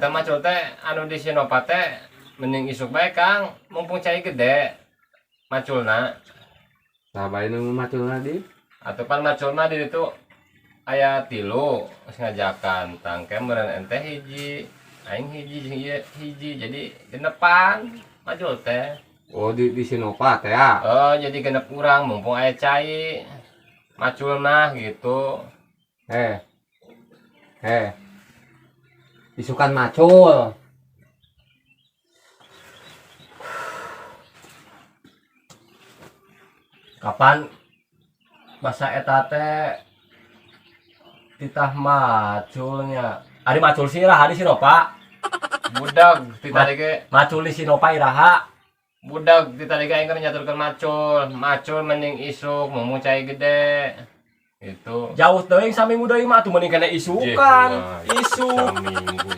Eta macul teh anu di Sinopa teh mending isuk bae, Kang, mumpung cai gede maculna. Saha bae nu maculna di? Atuh pan macul mah di ditu aya tilu geus ngajakan tangke meureun ente hiji, aing hiji jeung ieu hiji, jadi genepan macul teh. Oh, di Sinopa teh ya. Oh, jadi genep urang mumpung aya cai macul mah gitu. Eh. Eh. Isukan macul. Kapan basa eta teh titah maculnya? Ari macul sih iraha di Sinopa? Budak ti tadi ge. Macul di Sinopa iraha? Budak ti tadi ge aing keur nyaturkeun macul. Macul mending isuk mumpung cai gede. Itu. Jauh teuing saminggu deui mah atuh mending kena isukan. Isuk. Saminggu.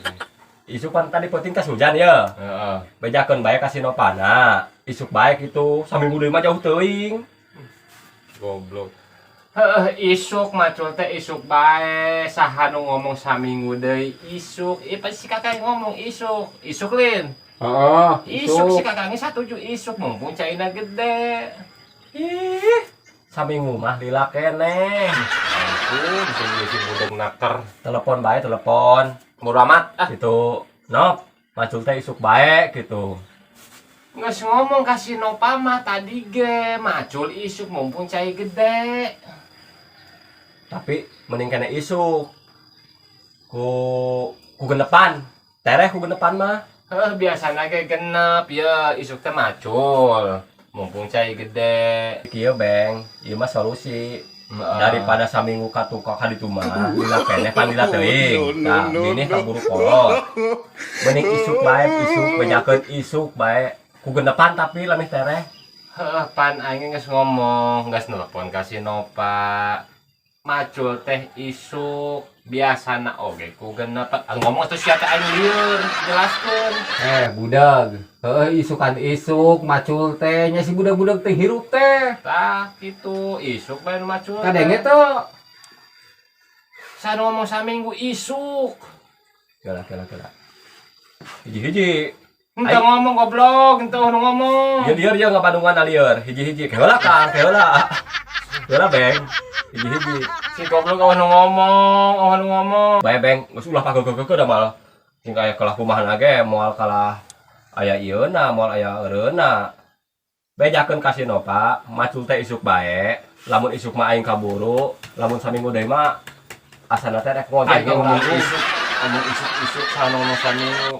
Isuk kan tadi penting tas hujan ya. Heeh. Bejakeun bae ka Sinopana. Isuk bae kitu. Saminggu deui mah jauh teuing. Goblok. Heeh, isuk macul teh isuk bae. Saha nu ngomong saminggu deui isuk? Ieu pasti si kakak ngomong isuk. Isuk lin. Heeh, Isuk si kakaknya satuju isuk mumpung caina gede. Ih, saminggu mah lila keneh. Ampun, si budak naker. Telepon bae, telepon. Bodo amat ah. Gitu. Nop, macul teh isuk bae gitu. Nggak ngomong kasih Nopa mah tadi ge macul isuk mumpung cai gede. Tapi mending kena isuk. Ku ku genepan. Tereh ku genepan mah. Heh, biasana ge genep ya isuk teh macul mumpung cai gede. Kieu beng, ieu mah solusi. Daripada saminggu ka tukang ka ditu mah lila keneh pan lila teuing. Tah, bini kaburu kolot. Mending isuk bae, isuk bejakeun isuk bae. Ku genepan tapi lamih tereh. Heh, pan aing geus ngomong, geus nelpon ka si Nopa. Macul teh isuk biasana oge ku genepan. Ah, ngomong atuh sia teh aing lieur, jelaskeun. Eh, budak. Heuh, isukan isuk macul teh nya si budak-budak teh hirup teh. Tah kitu, isuk bae nu macul. Kadenge teu. Saha nu ngomong saminggu isuk. Kela kela kela. Hiji-hiji. Henteu ngomong goblok, henteu nu ngomong. Ieu lieur ieu ngabandungan lieur. Hiji-hiji. Keheula Kang, keheula. Keheula beng. Hiji-hiji. Si goblok eueuh nu ngomong, eueuh nu ngomong. Bae beng, geus ulah pagegeugeuh da malah. Sing aya kalah kumaha ge moal kalah aya ieuna, moal aya eureuna. Bejakeun ka si Nopa, macul teh isuk bae. Lamun isuk mah aing kaburu, lamun saminggu deui mah asana teh rek ngojek Aing ngomong urang. Isuk, ngomong isuk-isuk saha nu ngomong saminggu.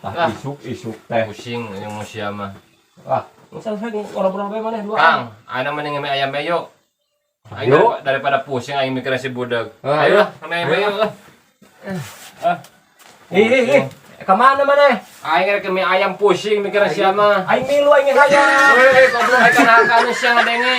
Tah isuk isuk teh. Pusing yang mau sia mah. Ah, geus selesai ngobrol bae maneh dua. Kang, ayeuna mending nge ayam beyo. Aing Ayo. daripada pusing aing mikirnya si budak. Ah, Ayo lah, nge ayam beyo lah. Ah. Ih, ih, ih. Kemana maneh? Aing rek mie ayam pusing mikirnya sia mah. Aing milu aing hayang. Weh, goblok aing kana sia ngadenge.